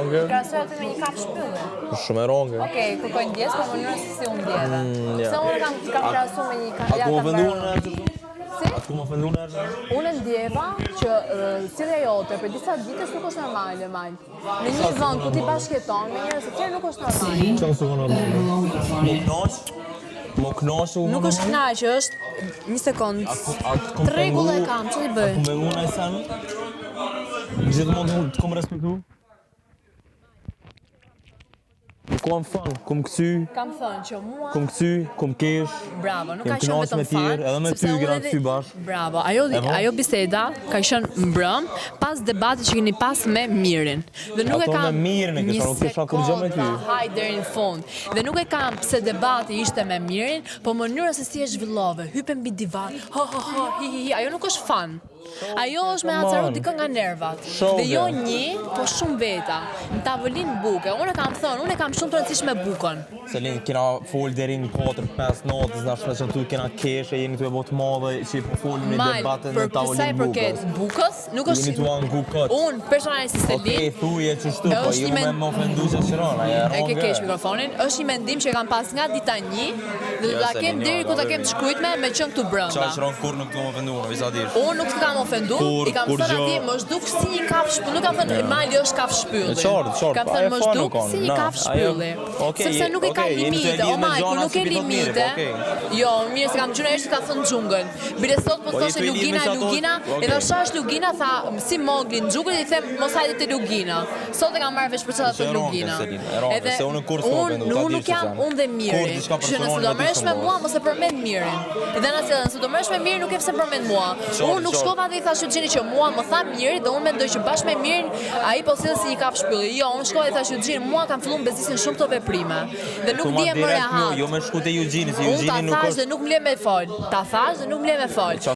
ronge. Krahasoja ty me një kafshë pylli. Shumë e ronge. Okej, kërkoj ndjesë për mënyrën se si u ndjeve. Mm, ja. Se unë kam kam krahasuar me një kafshë. A ku më ofendu në erë Si? A ku më ofendu në erë Unë e ndjeva që uh, sjellja jote për disa ditësh nuk është normale, Mal. Në një vend ku ti bashkëjeton me njerëz të tjerë nuk është normale. Qa s'u konë normale? Rregullon Më mikrofonin. knaq? Më knaq u Nuk është knaqë, është një sekond. A të kom Të rregull e pengu- kam, ç'ti A bëj? të kom pengu në sen? Gjithmonë të kom respektu? Kom fun, kom këcy, Kam thënë që mua kom këcy, kom kesh. Bravo, nuk Jem ka qenë kënaq vetëm me tjerë, fun, edhe me sepse ty unë kena edhe- këcy bashkë. Bravo, ajo E po? ajo biseda ka qenë mbrëm pas debatit që keni pas me Mirin. Dhe nuk e Ato kam me Mirin e një kisha, nuk kisha kurrgjë me ty. sekondë, Hajde deri në fund. Dhe nuk e kam pse debati ishte me Mirin, po mënyra se si e zhvillove, hype mbi divan, ho ho ho, hi hi hi, ajo nuk është fun. Ajo është me acaru dikë nga nervat. Shoge. Dhe jo një, po shumë veta. Në tavolinë buke. Unë e kam thënë, unë e kam shumë të rëndësishme bukën. Selin, kena fol deri në 4, 5 natës, na shme që tu kena kesh e jeni tu e bo të madhe që po folim në Mal, debate në për sa i tavolinë përket bukës. bukës, nuk është Jeni tu angu kot. Unë personalisht si Selin, Okej, thuje që shtu, po Është ju një me men- më ofendu që qëron, ajo e e ke ronge. keq mikrofonin, është një mendim që e kam pas nga dita një dhe do Jo, ta Selin, kem jo, deri ku ta jo, kem jo. të shkruajtme me qenë këtu brenda. Qa qëron kur nuk të më ofendu, në visa dish. Unë nuk të kam ofendu, Kur- i kam kur thënë gjë- atje, më zhduk si një kafshë, nuk kam thënë mali është kafshë pylli. E qartë, qartë, Kam po, thënë ajo më fare zhduk nuk on, si një na, kafshë ajo- pylli. Okej, Sepse je- nuk e ka okej, jeni të limite, lidhur o me Maj, kur gjona nuk që e pi thot mirë, limite. po, okej. Jo, mirë se kam gjyna është ka thënë xhungël. Bile sot po Po, je thoshte tu e lidhur me Lugina, që ato- Lugina, okej. e tha është Lugina, tha si Mogli në xhungël, i them mos hajde te Lugina. Sot e kam marrë vesh për çfarë Se thotë e ronge, Lugina. Selin, e ronge, se unë kur s'kom unë ofendu, ta unë dish nuk se jam jam. unë dhe Kur Miri. diçka Kështu që nëse personale do me ty merresh me s'kom mua, bërë. mos e përmend Mirin. Dhe nëse nëse do merresh me Mirin, nuk e pse përmend mua. Unë nuk qartë. shkova dhe i thash Eugenit që mua më tha Miri dhe unë mendoj që bashkë me Mirin ai po sillet si një kafshë pylli. Jo, unë shkova dhe i thash Eugen, mua kanë filluar bezisin shumë këto veprime. Dhe nuk Thu ma ndihem më direkt mu, rehat. Jo me shku te Eugjini, se Unë ta Eugjini nuk thash është dhe nuk më le me fol. Ta thash dhe nuk më le me fol. Qa